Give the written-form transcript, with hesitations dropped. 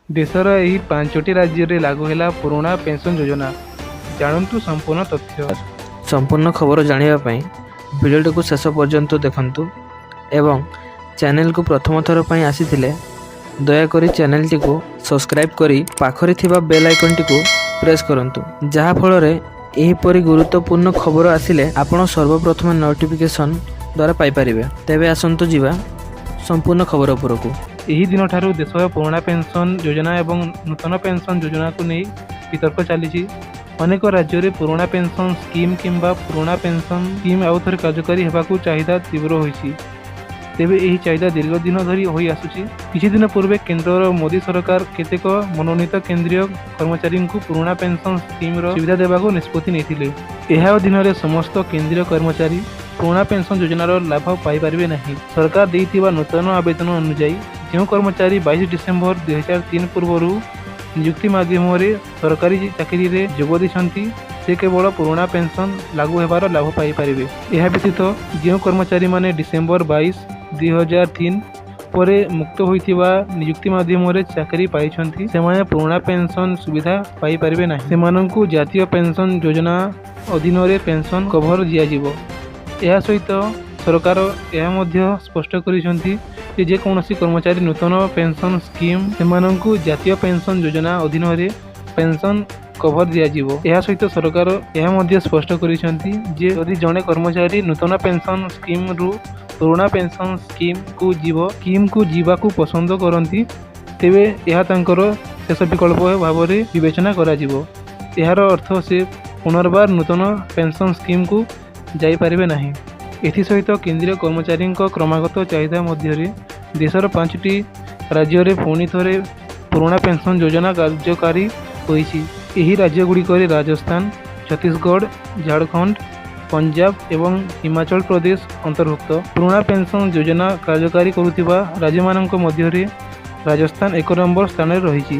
ଦେଶର ଏହି ପାଞ୍ଚଟି ରାଜ୍ୟରେ ଲାଗୁ ହେଲା ପୁରୁଣା ପେନ୍ସନ୍ ଯୋଜନା, ଜାଣନ୍ତୁ ସମ୍ପୂର୍ଣ୍ଣ ତଥ୍ୟ। ସମ୍ପୂର୍ଣ୍ଣ ଖବର ଜାଣିବା ପାଇଁ ଭିଡ଼ିଓଟିକୁ ଶେଷ ପର୍ଯ୍ୟନ୍ତ ଦେଖନ୍ତୁ ଏବଂ ଚ୍ୟାନେଲକୁ ପ୍ରଥମ ଥର ପାଇଁ ଆସିଥିଲେ ଦୟାକରି ଚ୍ୟାନେଲଟିକୁ ସବସ୍କ୍ରାଇବ୍ କରି ପାଖରେ ଥିବା ବେଲ୍ ଆଇକନ୍ଟିକୁ ପ୍ରେସ୍ କରନ୍ତୁ, ଯାହାଫଳରେ ଏହିପରି ଗୁରୁତ୍ୱପୂର୍ଣ୍ଣ ଖବର ଆସିଲେ ଆପଣ ସର୍ବପ୍ରଥମେ ନୋଟିଫିକେସନ୍ ଦ୍ୱାରା ପାଇପାରିବେ। ତେବେ ଆସନ୍ତୁ ଯିବା ସମ୍ପୂର୍ଣ୍ଣ ଖବର ଉପରକୁ। ଏହି ଦିନଠାରୁ ଦେଶର ପୁରୁଣା ପେନ୍ସନ୍ ଯୋଜନା ଏବଂ ନୂତନ ପେନ୍ସନ୍ ଯୋଜନାକୁ ନେଇ ବିତର୍କ ଚାଲିଛି। ଅନେକ ରାଜ୍ୟରେ ପୁରୁଣା ପେନ୍ସନ୍ ସ୍କିମ୍ କିମ୍ବା ପୁରୁଣା ପେନ୍ସନ୍ ସ୍କିମ୍ ଆଉଥରେ କାର୍ଯ୍ୟକାରୀ ହେବାକୁ ଚାହିଦା ତୀବ୍ର ହୋଇଛି। ତେବେ ଏହି ଚାହିଦା ଦୀର୍ଘ ଦିନ ଧରି ହୋଇ ଆସୁଛି। କିଛି ଦିନ ପୂର୍ବେ କେନ୍ଦ୍ରର ମୋଦି ସରକାର କେତେକ ମନୋନୀତ କେନ୍ଦ୍ରୀୟ କର୍ମଚାରୀଙ୍କୁ ପୁରୁଣା ପେନ୍ସନ୍ ସ୍କିମ୍ର ସୁବିଧା ଦେବାକୁ ନିଷ୍ପତ୍ତି ନେଇଥିଲେ। ଏହା ଅଧୀନରେ ସମସ୍ତ କେନ୍ଦ୍ରୀୟ କର୍ମଚାରୀ ପୁରୁଣା ପେନ୍ସନ୍ ଯୋଜନାର ଲାଭ ପାଇପାରିବେ ନାହିଁ। ସରକାର ଦେଇଥିବା ନୂତନ ଆବେଦନ ଅନୁଯାୟୀ, ଯେଉଁ କର୍ମଚାରୀ 22 ଡିସେମ୍ବର 2003 ପୂର୍ବରୁ ନିଯୁକ୍ତି ମାଧ୍ୟମରେ ସରକାରୀ ଚାକିରିରେ ଯୋଗ ଦେଇଛନ୍ତି, ସେ କେବଳ ପୁରୁଣା ପେନ୍ସନ୍ ଲାଗୁ ହେବାର ଲାଭ ପାଇପାରିବେ। ଏହା ବ୍ୟତୀତ ଯେଉଁ କର୍ମଚାରୀମାନେ ଡିସେମ୍ବର 22, 2003 ପରେ ମୁକ୍ତ ହୋଇଥିବା ନିଯୁକ୍ତି ମାଧ୍ୟମରେ ଚାକିରି ପାଇଛନ୍ତି, ସେମାନେ ପୁରୁଣା ପେନ୍ସନ୍ ସୁବିଧା ପାଇପାରିବେ ନାହିଁ। ସେମାନଙ୍କୁ ଜାତୀୟ ପେନ୍ସନ୍ ଯୋଜନା ଅଧୀନରେ ପେନ୍ସନ୍ କଭର ଦିଆଯିବ। ଏହା ସହିତ ସରକାର ଏହା ମଧ୍ୟ ସ୍ପଷ୍ଟ କରିଛନ୍ତି ଯେ, ଯେକୌଣସି କର୍ମଚାରୀ ନୂତନ ପେନ୍ସନ୍ ସ୍କିମ୍, ସେମାନଙ୍କୁ ଜାତୀୟ ପେନ୍ସନ୍ ଯୋଜନା ଅଧୀନରେ ପେନ୍ସନ୍ କଭର ଦିଆଯିବ। ଏହା ସହିତ ସରକାର ଏହା ମଧ୍ୟ ସ୍ପଷ୍ଟ କରିଛନ୍ତି ଯେ, ଯଦି ଜଣେ କର୍ମଚାରୀ ନୂତନ ପେନ୍ସନ୍ ସ୍କିମ୍ରୁ ପୁରୁଣା ପେନ୍ସନ୍ ସ୍କିମ୍କୁ ଯିବାକୁ ପସନ୍ଦ କରନ୍ତି, ତେବେ ଏହା ତାଙ୍କର ଶେଷ ବିକଳ୍ପ ଭାବରେ ବିବେଚନା କରାଯିବ। ଏହାର ଅର୍ଥ ସେ ପୁନର୍ବାର ନୂତନ ପେନ୍ସନ୍ ସ୍କିମ୍କୁ ଯାଇପାରିବେ ନାହିଁ। ଏଥିସହିତ କେନ୍ଦ୍ରୀୟ କର୍ମଚାରୀଙ୍କ କ୍ରମାଗତ ଚାହିଦା ମଧ୍ୟରେ ଦେଶର ପାଞ୍ଚଟି ରାଜ୍ୟରେ ପୁଣି ଥରେ ପୁରୁଣା ପେନ୍ସନ୍ ଯୋଜନା କାର୍ଯ୍ୟକାରୀ ହୋଇଛି। ଏହି ରାଜ୍ୟଗୁଡ଼ିକରେ ରାଜସ୍ଥାନ, ଛତିଶଗଡ଼, ଝାଡ଼ଖଣ୍ଡ, ପଞ୍ଜାବ ଏବଂ ହିମାଚଳ ପ୍ରଦେଶ ଅନ୍ତର୍ଭୁକ୍ତ। ପୁରୁଣା ପେନ୍ସନ୍ ଯୋଜନା କାର୍ଯ୍ୟକାରୀ କରୁଥିବା ରାଜ୍ୟମାନଙ୍କ ମଧ୍ୟରେ ରାଜସ୍ଥାନ ଏକ ନମ୍ବର ସ୍ଥାନରେ ରହିଛି।